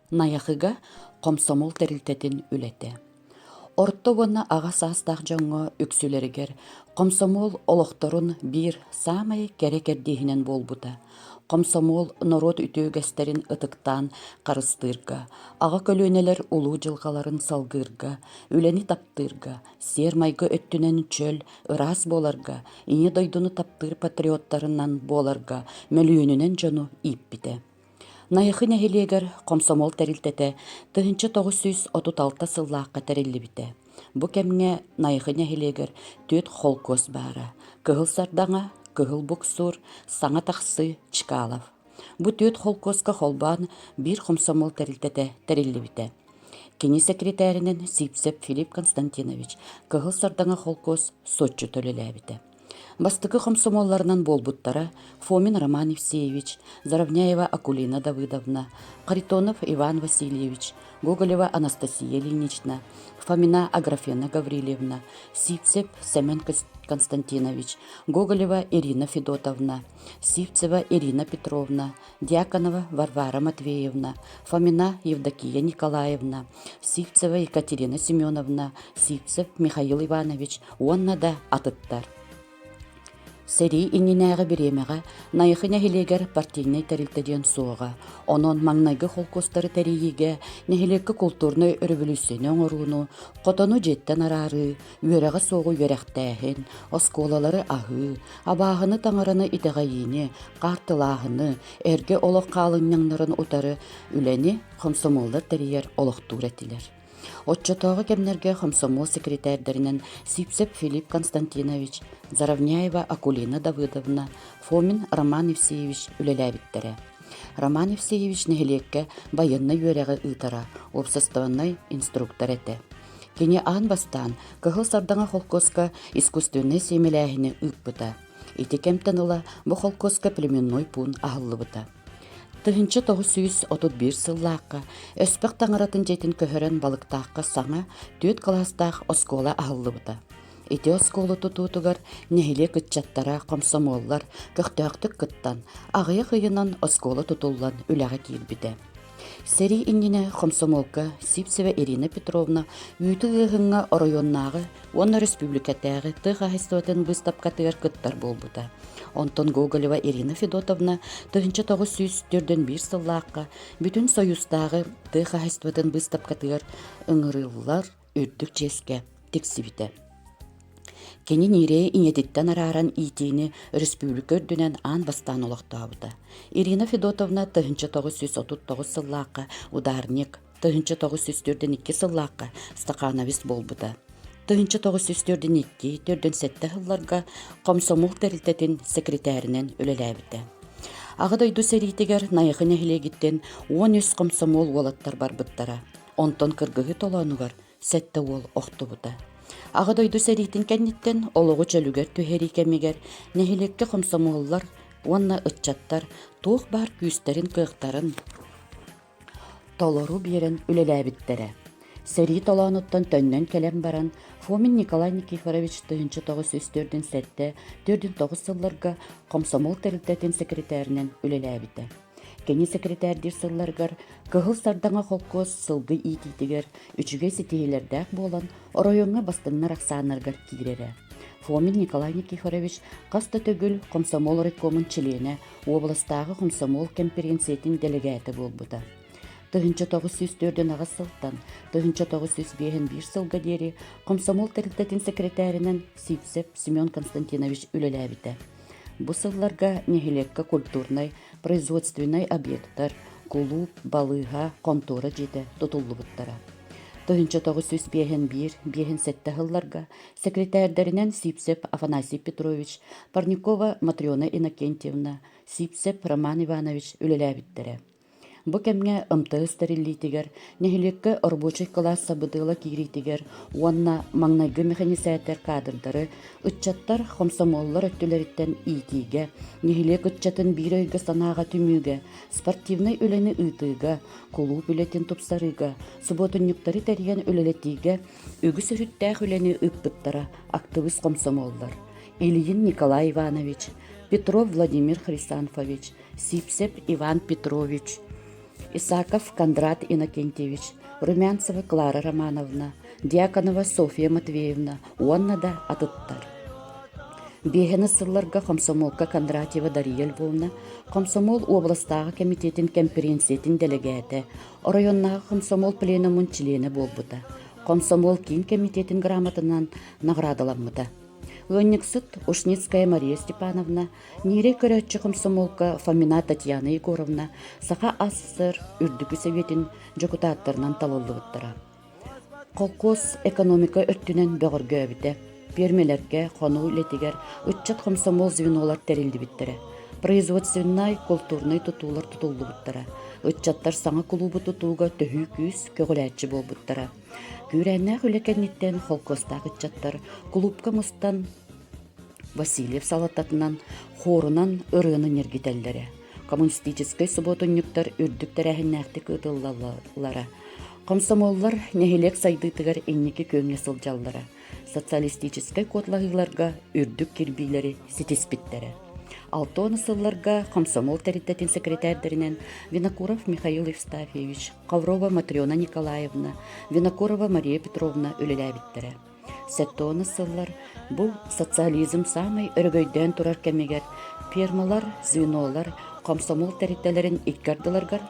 Найахыга хомсомуол тэрилтэтин үлэтэ. Орто уонна аҕа саастаах дьоҥҥо үксүлэригэр хомсомуол олохторун биир саамай кэрэ кэрдииһинэн буолбута. Хомсомуол норуот үтүө үгэстэрин ытыктаан харыстыырга, аҕа көлүөнэлэр улуу дьылҕаларын салгыырга, үлэни таптыырга, сиэр-майгы өттүнэн чөл, ыраас буоларга, Ийэ дойдуну таптыыр патриоттарынан буоларга мөлүйүөнүнэн дьону ииппитэ. Найахы нэһилиэгэр хомсомуол тэрилтэтэ 1936 сыллаахха тэриллибитэ. Бу кэмҥэ Найахы нэһилиэгэр түөрт холкуос баара: Кыһыл Сардаҥа, Кыһыл Буксуур, Саҥа Тахсыы, Чкалов. Бу түөрт холкуоска холбоон биир хомсомуол тэрилтэтэ тэриллибитэ. Кини сэкиритээринэн Сивцев Филипп Константинович Кыһыл Сардаҥа холкуос суотчута үлэлээбитэ. Бастакы хомсомуолларынан буолбуттара Фомин Роман Евсеевич, Заровняева Акулина Давыдовна, Харитонов Иван Васильевич, Гоголева Анастасия Ильинична, Фомина Аграфена Гаврильевна, Сивцев Семен Константинович, Гоголева Ирина Федотовна, Сивцева Ирина Петровна, Дьяконова Варвара Матвеевна, Фомина Евдокия Николаевна, Сивцева Екатерина Семеновна, Сивцев Михаил Иванович уонна да атыттар. Сэрии иннинээҕи бириэмэҕэ Найахы нэһилиэгэр партийнай тэрилтэ диэн суоҕа. Онон маҥнайгы холкуостары тэрийиигэ нэһилиэккэ култуурнай өрөбөлүүссүйэни оҥорууну, хотону дьиэттэн араарыы, үөрэҕэ суоҕу үөрэхтээһин, оскуолалары аһыы, абааһыны-таҥараны итэҕэйиини, хаартылааһыны, эргэ олох хаалынньаҥнарын утары үлэни хомсомуоллар тэрийэр олохтуур этилэр. Оччотооҕу кэмнэргэ хомсомуол секретэрдэринэн Сивцев Филипп Константинович, Заровняева Акулина Давыдовна, Фомин Роман Евсеевич үлэлээбиттэрэ. Роман Евсеевич нэһилиэккэ байыаннай үөрэҕи ыытара, уопсастыбаннай инструктор этэ. Кини аан бастаан Кыһыл Сардаҥа холкуоска искусственнай сиэмэлээһини ыыппыта. Ити кэмтэн ыла бу холкуоска племенной пуун аһыллыбыта. 1931 сыллаахха Өспөх таҥаратын дьиэтин көһөрөн Балыктаахха саҥа түөрт кылаастаах оскуола аһыллыбыта. Ити оскуола тутуутугар нэһилиэк ыччаттара, хомсомуоллар көхтөөхтүк кыттан, аҕыйах ыйынан оскуола тутуллан үлэҕэ киирбитэ. Сэрии иннинэ хомсомуолга Сивцева Ирина Петровна үүтү ыаһыҥҥа оройуоннааҕы уонна өрөспүүбүлүкэтээҕи тыа хаһаайыстыбатын быыстапкатыгар кыттар буолбута. Онтон Гоголева Ирина Федотовна 1941 сыллаахха Бүтүн Союзтааҕы тыа хаһаайыстыбатын быыстапкатыгар ыҥырыллар үрдүк чиэскэ тиксибитэ. Кини ньирэйи ийэтиттэн арааран иитиини өрөспүүбүлүкэ үрдүнэн аан бастаан олохтообута. Ирина Федотовна 1939 сыллаахха ударник, 1942 сыллаахха стахановец буолбута. 1942-47 сылларга комсомол тэрилтэтин секретаринэн үлэлээбитэ. Аҕа дойду сэриитигэр Найахы нэһилиэгиттэн 13 комсомол уолаттар барбыттара. Онтон кыргыһыы толоонугар сэттэ уол охтубута. Аҕа дойду сэриитин кэнниттэн олоҕу чөлүгэр түһэрии кэмигэр нэһилиэккэ хомсомуоллар уонна ыччаттар туох баар күүстэрин-кыахтарын толору биэрэн үлэлээбиттэрэ. Сэрии толоонуттан төннөн кэлэн баран, Фомин Николай Никифорович 1947 49 сылларга комсомол тэрилтэтин секретаринэн үлэлээбитэ. Кини сэкирэтээрдиир сылларыгар Кыһыл Сардаҥа холкуос сылгы иитиитигэр үчүгэй ситиһиилэрдээх буолан, оройуоҥҥа бастыҥнар ахсааннарыгар киирэрэ. Фомин Николай Никифорович хас да төгүл комсомол райкомун чилиэнэ, уобаластааҕы комсомол кэмпириэнсийэтин дэлэгээтэ буолбута. 1948 сылтан 1951 сылга диэри комсомол тэрилтэтин сэкирэтээринэн Сивцев Семен Константинович үлэлээбитэ. Бу сылларга нэһилиэккэ культурнай, производственнай объектар, кулууп, балыыһа, хонтуора дьиэтэ тутуллубуттара. 1951-57 сылларга секретардарынан Сивцев Афанасий Петрович, Парникова Матрена Иннокентьевна, Сивцев Роман Иванович үлэлээбиттэрэ. Бу кэмҥэ МТС тэриллиитигэр, нэһилиэккэ оробуочай кылаас сабыдыала киириитигэр уонна маҥнайгы мэхэньисээтэр каадырдары ыччаттар хомсомуоллар өттүлэриттэн иитиигэ, нэһилиэк ыччатын биир өйгө-санааҕа түмүүгэ, спортивнай үлэни ыытыыга, кулууп үлэтин тупсарыыга, субуотунньуктары тэрийэн үлэлэтиигэ үгүс өрүттээх үлэни ыыппыттара актыбыыс хомсомуоллар Ильин Николай Иванович, Петров Владимир Хрисанфович, Сивцев Иван Петрович. Исаков Кондрат Иннокентьевич, Румянцева Клара Романовна, Дьяконова Софья Матвеевна уонна да атыттар. Биэһини сылларга комсомолка Кондратьева Дария Львовна комсомол уобаластааҕы кэмитиэтин кэмпириэнсийэтин дэлэгээтэ, оройуоннааҕы комсомол пленумун чилиэнэ буолбута, комсомол киин кэмитиэтин грамотатынан наҕараадаламмыта. Ыанньыксыт Ушницкая Мария Степановна, Ньирэй көрөөччү комсомолка Фомина Татьяна Егоровна Саха АССР Үрдүкү Сэбиэтин дьокутааттарынан талыллыбыттара. Холкуос экономика өттүнэн бөҕөргөөбүтэ. Пиэрмэлэргэ, хонуу үлэтигэр ыччат хомсомуол звенолар тэриллибиттэрэ. Производственнай, култуурнай тутуулар тутуллубуттара. Ыччаттар саҥа кулуубу тутууга төһүү күүс, көҕүлээччи буолбуттара. Күүрээннээх үлэ кэнниттэн холкуостаах ыччаттар кулуупка мустан Васильев салалтатынан хуорунан ырыаны ньиргитэллэрэ. Коммунистическай субуотунньуктар үрдүк тэрээһиннээхтик ыытыллаллара. Комсомоллар нэһилиэк сайдыытыгар инники күөҥҥэ сылдьаллара, социалистическай куоталаһыыларга үрдүк кирбиилэри ситиспиттэрэ. Алтон сылларга комсомол тэрилтэтин секретэрдэринэн Винокуров Михаил Евстафьевич, Хаврова Матрена Николаевна, Винокурова Мария Петровна үлэлээбиттэрэ. Сэттионус сыллар бу социализм саамай өрөгөйдөөн турар кэмигэр фермалар, звенолар, комсомол тэрилтэлэрин икки ардыларыгар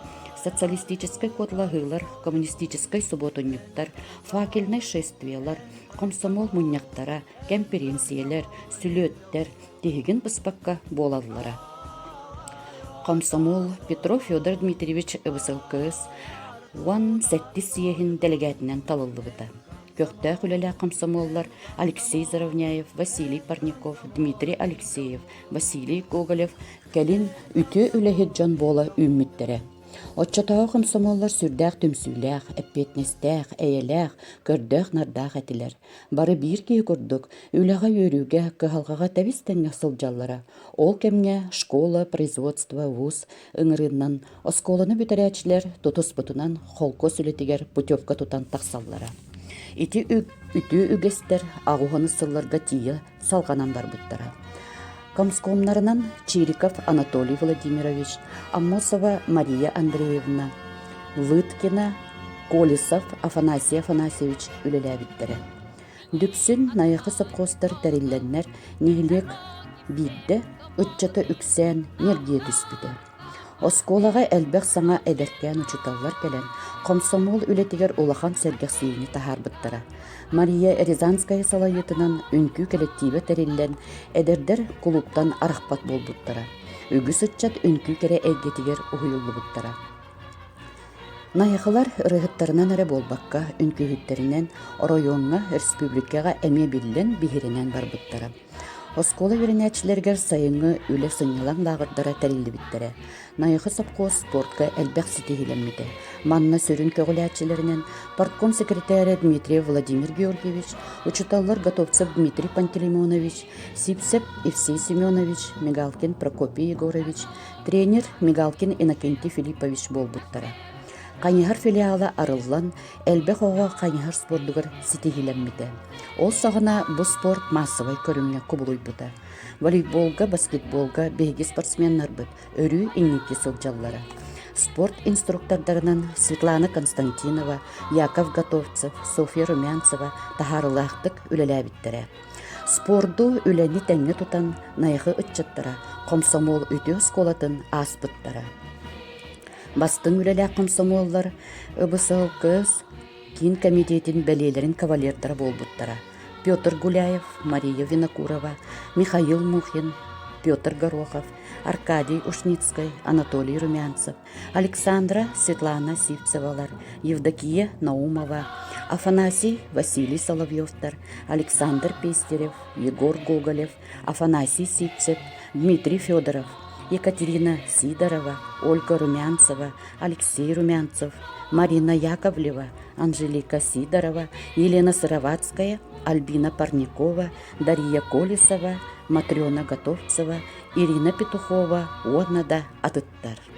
социалистическай куоталаһыылар, коммунистическай субуотунньуктар, факельнай шествиелар, комсомол мунньахтара, кэмпириэнсийэлэр, сүлүөттэр тиһигин быспакка буолаллара. Комсомол Петров Федор Дмитриевич ВСЛКС 17 съеһин дэлэгээтинэн талыллыбыта. Көхтөөх үлэлээх комсомоллар Алексей Заровняев, Василий Парников, Дмитрий Алексеев, Василий Гоголев кэлин үтүө үлэһит дьон буола үүммүттэрэ. Оччотооҕу комсомоллар сүрдээх түмсүүлээх, эппиэтинэстээх, эйэлээх, көрдөөх-нардаах этилэр. Бары биир киһи курдук үлэҕэ-үөрүүгэ, кыһалҕаҕа тэбис-тэҥҥэ сылдьаллара. Ол кэмҥэ школа, производство, вуз ыҥырыынан Оскуоланы бүтэрээччилэр тутуспутунан холкуос үлэтигэр путевка тутан тахсаллара. Ити үтүө үгэстэр аҕуһаны сылларга тиийэ салҕанан барбыттара. Комскомнарынан Чириков Анатолий Владимирович, Аммосова Мария Андреевна, Лыткина, Колесов Афанасий Афанасьевич үлэлээбиттэрэ. Дүпсүн Найахы сопхуостар тэриллэннэр нэһилиэк биирдэ ыччата үксээн ньиргийэ түспүтэ. Оскуолаҕа элбэх саҥа эдэркээн учууталлар кэлэн, хомсомуол үлэтигэр улахан сэргэхсийиини таһаарбыттара. Мария Рязанская салайыытынан үҥкүү кэлэктиибэ тэриллэн, эдэрдэр кулууптан арахпат буолбуттара. Үгүс ыччат үҥкүү кэрэ эйгэтигэр уһуйуллубуттара. Найахылар ырыаһыттарынан эрэ буолбакка, үҥкүүһүттэринэн оройуоҥҥа, республикаҕа эмиэ биллэн, биһирэнэн барбыттара. Оскуола үөрэнээччилэригэр сайыҥҥы үлэ-сынньалаҥ лааҕырдара тэриллибиттэрэ. Найахы сопхуос спортка элбэх ситиһиилэммитэ. Манна сүрүн көҕүлээччилэринэн партком секретарэ Дмитриев Владимир Георгиевич, учууталлар Готовцев Дмитрий Пантелеймонович, Сивцев Евсей Семенович, Мигалкин Прокопий Егорович, тренер Мигалкин Иннокентий Филиппович буолбуттара. Хайыһар филиала арыллан, элбэх оҕо хайыһар спордугар ситиһиилэммитэ. Ол саҕана бу спорт маассабай көрүҥҥэ кубулуйбута. Волейболга, баскетболга биһиги спортсменнарбыт өрүү инники сылдьаллара. Спорт инструктордарынан Светлана Константинова, Яков Готовцев, Софья Румянцева таһаарыылаахтык үлэлээбиттэрэ. Спорду, үлэни тэҥҥэ тутан Найахы ыччаттара хомсомуол үтүө оскуолатын ааспыттара. Бастыҥ үлэлээх хомсомуоллар ЫБСЛКС киин кэмитиэтин бэлиэлэрин кавалердара буолбуттара Петр Гуляев, Мария Винокурова, Михаил Мухин, Петр Горохов, Аркадий Ушницкай, Анатолий Румянцев, Александра Светлана Сивцевалар, Евдокия Наумова, Афанасий Василий Соловьевтар, Александр Пестерев, Егор Гоголев, Афанасий Сивцев, Дмитрий Федоров, Екатерина Сидорова, Ольга Румянцева, Алексей Румянцев, Марина Яковлева, Анжелика Сидорова, Елена Сыроватская, Альбина Парникова, Дария Колесова, Матрена Готовцева, Ирина Петухова уонна да атыттар.